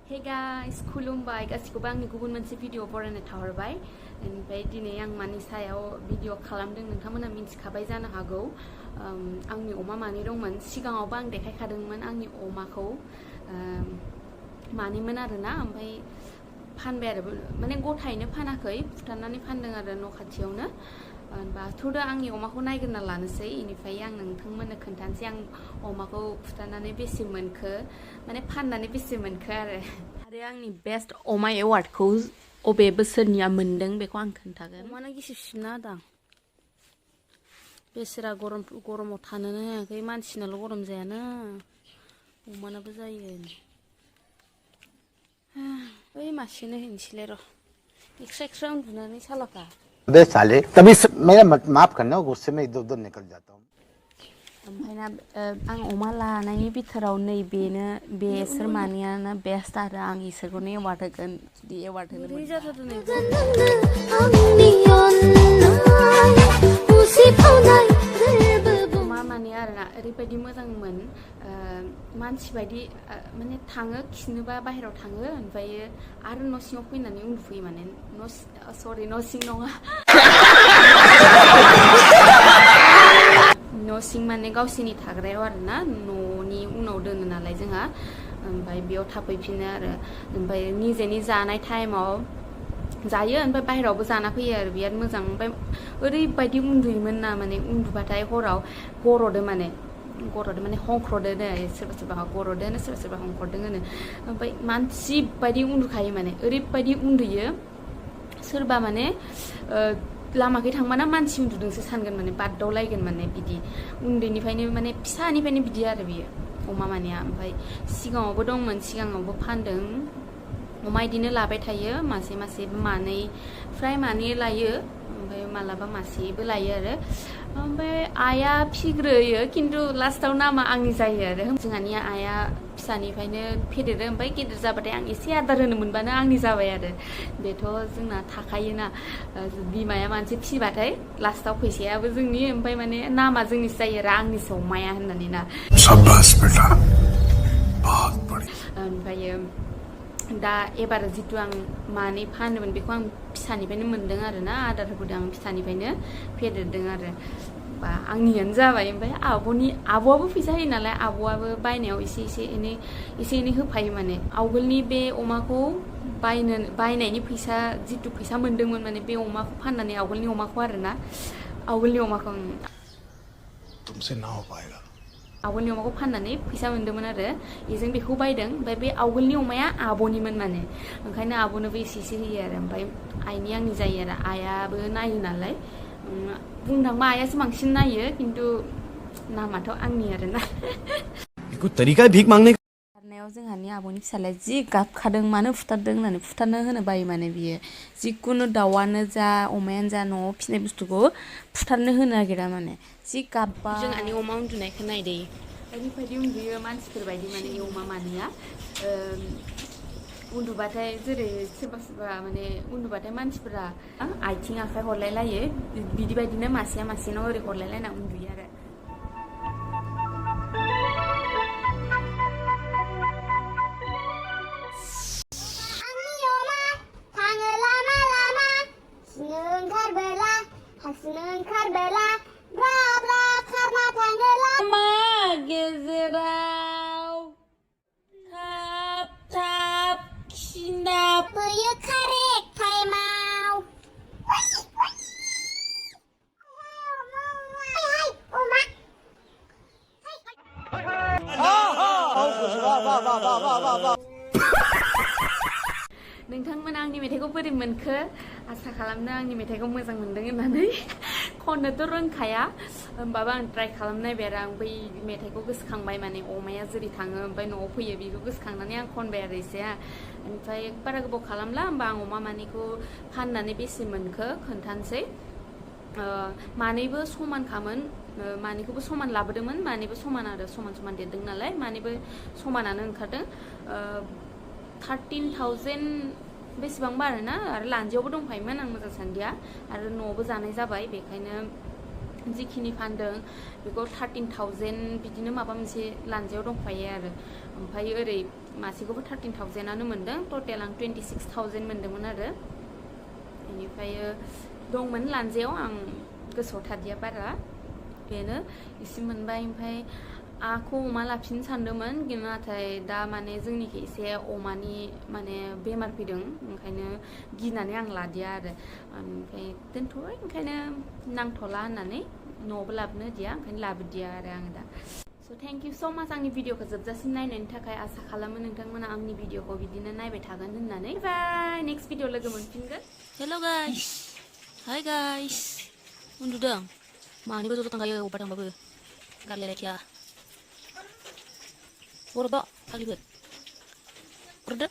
Hey guys, खुलुमबाय गासिखौबो आंनि गुबुन मोनसे भिडिअ बरायनो थाहरबाय ओमफ्राय दिनै आं मानि सायाव भिडिअ खालामदों नोंथांमोना मिन्थिखाबाय जानो हागौ आंनि अमा मानै दंमोन सिगाङावबो आं देखायखादोंमोन आंनि अमाखौ मानैमोन आरोना ओमफ्राय फानबाय आरो माने गथायैनो फानाखै फुथारनानै फानदों आरो न' खाथियावनो थ'दा आंनि अमाखौ नायग्रोना लानोसै इनिफ्राय आं नोंथांमोननो खोन्थानोसै आं अमाखौ फुथारनानै बेसे मोनखो माने फाननानै बेसे मोनखो आरो आंनि बेस्ट अमा एवार्डखौ अबे बोसोरनिया मोनदों बेखौ आं खोन्थागोन अमानो गिसिबसिबना होदां बेसोरा गरमाव थानोनो हायाखै मानसिनाल' गरम जायाना अमानाबो जायो ओइ मासेनो होनोसैलाय र' एक्स्ट्रा उन्दुनानै सालाखा बे साले कभी मेरा माफ करना गुस्से में इधर उधर निकल जाता हूँ ओमफ्राय ना आं अमा लानायनि बिथोराव नैबेनो बेसोर मानैयानो बेस्ट आरो आं इसोरखौनो एवार्ड होगोन जुदि एवार्ड होनो अमा माने आरोना ओरैबायदि मोजांमोन मानसि बायदि माने थाङो खिनोबा बाहेरायाव थाङो ओमफ्राय आरो न' सिङाव फैनानै उन्दुफैयो माने न' सिं नङा न' सिं माने गावसिनि थाग्रायाव आरोना न'नि उनाव दोनो नालाय जोंहा ओमफ्राय बेयाव थाफैफिनो आरो ओमफ्राय निजेनि जानाय टाइमाव जायो ओमफ्राय बाहेरायावबो जाना फैयो आरो बिराद मोजां ओमफ्राय ओरैबायदि उन्दुयोमोन ना माने उन्दुबाथाय हराव गर'दो माने हंख्र'दो सोरबा सोरबा गर'दो होनो सोरबा सोरबा हंख्र'दों होनो ओमफ्राय मानसि बायदि उन्दुखायो माने ओरैबायदि उन्दुयो सोरबा माने लामाखै थांबाना मानसि उन्दुदोंसो सानगोन माने बादावलायगोन माने बिदि उन्दैनिफ्रायनो माने फिसानिफ्रायनो बिदि आरो बियो अमा मानिया ओमफ्राय सिगाङावबो दंमोन सिगाङावबो फानदों अमा इदिनो लाबाय थायो मासे मानै फ्राय मानै लायो ओमफ्राय मालाबा मासेबो लायो आरो ओमफ्राय आइया फिग्रोयो खिन्थु लास्टाव नामा आंनि जायो आरो जोंहानिया आइया फिसानिफ्रायनो फेदेरो ओमफ्राय गेदेर जाबाथाय आं एसे आदार होनो मोनबानो आंनि जाबाय आरो बेथ' जोंना थाखायोना बिमाया मानसि फिसिबाथाय लास्टाव फैसायाबो जोंनि ओमफ्राय माने नामा जोंनिसो जायो आरो आंनिसो अमाया होननानै ना ओमफ्रायो दा एबार जितु आं मानै फानोमोन बेखौ आं फिसानिफ्रायनो मोनदों आरो ना आदार होबोदों आं फिसानिफ्रायनो फेदेरदों आरो बा आंनियानो जाबाय ओमफ्राय आब'आबो फैसा होयो नालाय आब'आबो बायनायाव एसे एनै होफायो माने आवगोलनि बे अमाखौ बायनायनि फैसा जितु फैसा मोनदोंमोन माने बे अमाखौ फाननानै आवगोलनि अमाखौ आरोना आवगोलनि अमाखौ आवगोलनि अमाखौ फाननानै फैसा मोन्दोंमोन आरो बेजों बेखौ बायदों ओमफ्राय बे आवगोलनि अमाया आब'निमोन माने ओंखायनो आब'नोबो एसे होयो आरो ओमफ्राय आइनि आंनि जायो आरो आइयाबो नायो नालाय बुंनो थांबा आइयासो बांसिन नायो खिन्थु नामाथ' आंनि आरोना फुथारनायाव जोंहानि आब'नि फिसालाया जि गाबखादों मानो फुथारदों होननानै फुथारनो होनो बायो माने बियो जिखुनु दाउआनो जा अमायानो जा न'आव फिसिनाय बुस्थुखौ फुथारनो होनो नागिरा माने जि गाबबा जोंहानि अमा उन्दुनायखौ नायदे ओरैबायदि उन्दुयो मानसिफोर बायदि माने अमा मानैया उन्दुबाथाय जेरै सोरबा माने उन्दुबाथाय मानसिफोरा आथिं आखाइ हरलाय लायो बिदि बायदिनो मासेया मासेनाव ओरै हरलायलायना उन्दुयो आरो गेजेराव थाब खिना फैयो कारेक्ट टाइमाव नोंथांमोना आंनि मेथाइखौ बोरै मोनखो आसा खालामनो आंनि मेथाइखौ मोजां मोनदों होननानै खननोथ' रोंखाया होमबाबो आं ट्राइ खालामनायबाय आरो आं बै मेथाइखौ गोसोखांबाय माने अमाया जेरै थाङो ओमफ्राय न'आव फैयो बेखौ गोसोखांनानै आं खनबाय आरो एसे ओमफ्राय बारा गोबाव खालामला होमबा आं अमा मानैखौ फाननानै बेसे मोनखो खोन्थानोसै मानैबो समानखामोन मानैखौबो समान लाबोदोंमोन मानैबो समान आरो समान देरदों नालाय मानैबो समानानो ओंखारदों 13,000 बेसेबांबा आरोना आरो लान्जायावबो दंफायोमोन आं मोजां सान्दिया आरो न'आवबो जानाय जाबाय बेखायनो जिखिनि फानदों बेखौ 13,000 बिदिनो माबा मोनसे लान्जायाव दंफायो आरो ओमफ्राय ओरै मासेखौबो 13,000आनो मोनदों टटेल आं 26,000 मोनदोंमोन आरो बेनिफ्राय दंमोन लानजायाव आं गोसोआव थादिया बारा बेनो इसे मोनबाय ओमफ्राय आखौ अमा लाफिननो सानदोंमोन नाथाय दा माने जोंनिखि एसे अमानि माने बेमार फैदों ओंखायनो गिनानै आं लादिया आरो ओमफ्राय दोनथ'बाय ओंखायनो नांथ'ला होननानै न'आवबो लाबोनो होदिया ओंखायनो लाबोदिया आरो आङो दा स' थेंक इउ स' माच आंनि भिडिअखौ जोबजासिम नायनायनि थाखाय आसा खालामो नोंथांमोना आंनि भिडिअखौ बिदिनो नायबाय थागोन होननानै बाय नेक्स्ट भिडिअ लोगो मोनफिनगोन हेल' गाइस हाय गाइस उन्दुदों मानिबो ज' ज' थांखायो अबेबा थांबाबो गारलायलायखाया हरदो खालिबो हरदो